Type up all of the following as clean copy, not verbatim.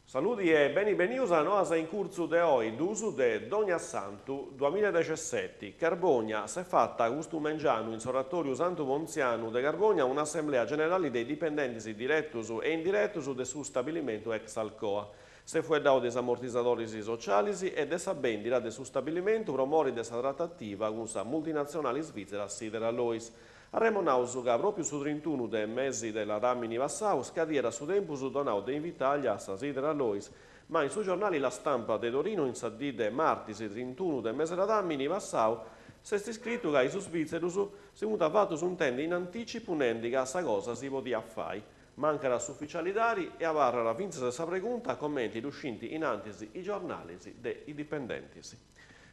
Saludi e beni benius a Noas in Curtzu de oi, dus de Donniassantu duamilla e dexesseti. Carbònia, S'est fata custu mengianu in s'Oratoriu Santu Pontzianu de Carbònia un'assemblea generali de dipendentis diretus e indiretus de su stabilimentu ex Alcoa. S'est fueddau de is ammortizadoris socialis e de sa bendida de su stabilimentu pro mori de sa tratativa cun sa multinatzionali svitzera Sideralloys. Arremonaus ca pròpiu su trintunu de mesi de ladàmini passau scadiat su tempus donau de Invitalia a sa Sideralloys, ma in su giornali La Stampa de Torino in sa dì de martis trintunu de mese ladàmini passau s'est scritu ca is svitzerus si funt fatus intendi in antìcipu nendi ca sa cosa si podiat fai. Mancat s'uficialidadi e abarrat fintzas sa pregunta comenti ddu scint in antis is giornalis de is dipendentis.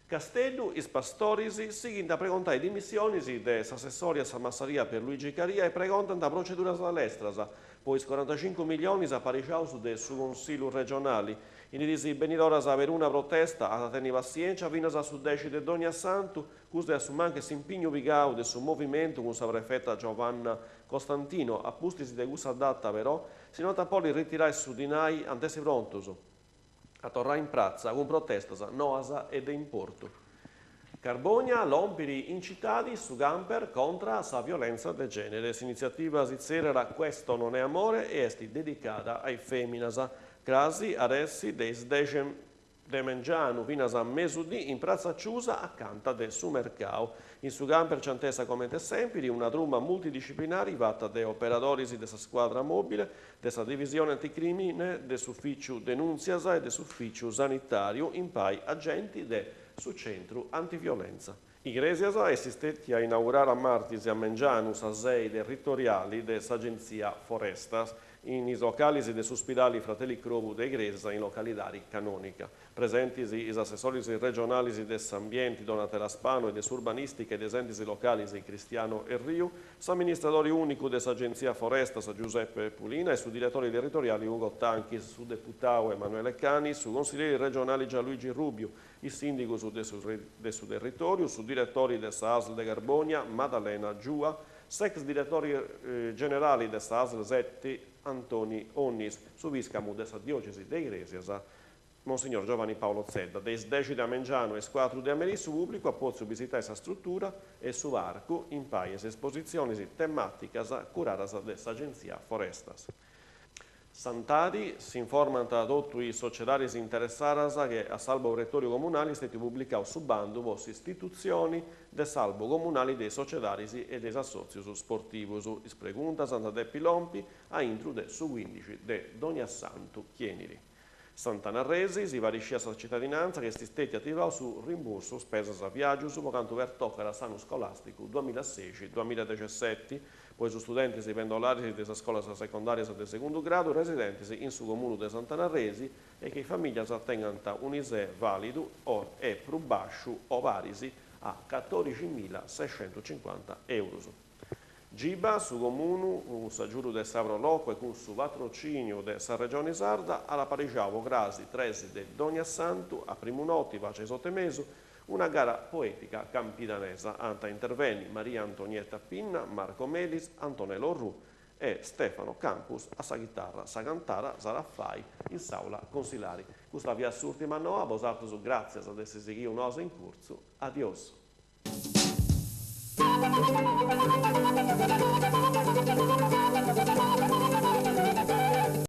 Casteddu, is pastoris sighint a pregontai dimissionis de s'assessori a sa massaria Pierluigi Caria e pregontant proceduras lestras po is corantacincu milionis aparixaus de su Consillu regionali. In is diis benidoras peruna protesta at a tenni passièntzia finas a su dexi de Donniassantu, custu est a su mancu s'impignu pigau de su movimentu cun sa prefeta Giovanna Costantino. A pustis de cussa data però, si no ant a podi ritirai su dinai ant essi prontus a torrai in pratza cun protestas noas e de importu. Carbònia, Lòmpiri in citadi su camper contra a sa violèntzia de gènere. S'initziativa si tzerriat Questo non è amore e est dedicada a is fèminas. Crasi at essi de is dexi de mengianu finas a mesudì in Pratza Ciusa acanta de su mercau. In su camper nci ant essi comente sèmpiri una truma multidisciplinari fata de operadoris de sa scuadra mòbile, de sa divisione anticrimine, de s'ufìciu denùntzias e de s'ufìciu sanitàriu impai a genti de su centru antiviolenza. Igrèsias, Est stètia inaugurada martis a mengianu sa sei territoriali de s'Agentzia Forestas in is localis de su Spidali Fratelli Crobu de Igrèsias in localidadi Canonica. Presentis is assessoris regionalis de s'Ambienti Donatella Spano e de s'Urbanìstica e de is Entis Localis Cristiano Erriu, s'amministradori ùnicu de s'Agentzia Forestas Giuseppe Pulina e su diretori territoriali Ugo Tanchis, su deputau Emanuele Cani, su consilleri regionali Gianluigi Rubiu, is sìndigus de su territòriu, su diretori de sa ASL de Carbònia Madalena Giua, s'ex diretori generali de sa ASL seti Antoni Onnis, su pìscamu de sa diòcesi de Igrèsias Monsignor Giovanni Paolo Zedda. De is dexi de a mengianu a is cuatru de a merì su pùblicu at pòtziu bisitai sa strutura e su parcu impai a is espositzionis temàticas curadas de s'Agentzia Forestas. Santadi, S'informant totu is sociedadis interessadas che a s'Albo Pretòriu Comunali est stètiu publicau su bandu po s'istitutzioni de s'Albo Comunali de is sociedadis e de is assòtzius sportivus. Is preguntas ant a depi lompi a intru de su cuindixi de Donniassantu chi 'enit. Sant'Anna Arresi, Si fait scì a sa citadinantza chi est stètiu ativau su rimbursu spesas viàgius po cantu pertocat s'annu scolàsticu duamilasexi duamiladexesseti po is studentis pendolaris de is scolas secondàrias de segundu gradu residentis in su comunu de Sant'Anna Arresi e chi is famìllias tengant un'ISEE vàlidu o e prus bàsciu o paris a catòdixi-milla-sescentucincuanta eurus. Giba, su Comunu, cun s'agiudu de sa Pro Loco e cun su patrocìniu de sa Regioni Sarda, at aparixau po crasi tres de Donniassantu, a primu noti, faci a is otu e mesu, una gara poètica campidanesa. Ant a intervenni Maria Antonietta Pinna, Marco Melis, Antonello Orrù e Stefano Campus a sa chitarra. Sa cantada s'at a fai in s'àula consilari. Custa fiat s'ùrtima noa, bosatrus gràtzias de essi sighiu Noas in Curtzu. Adiosu.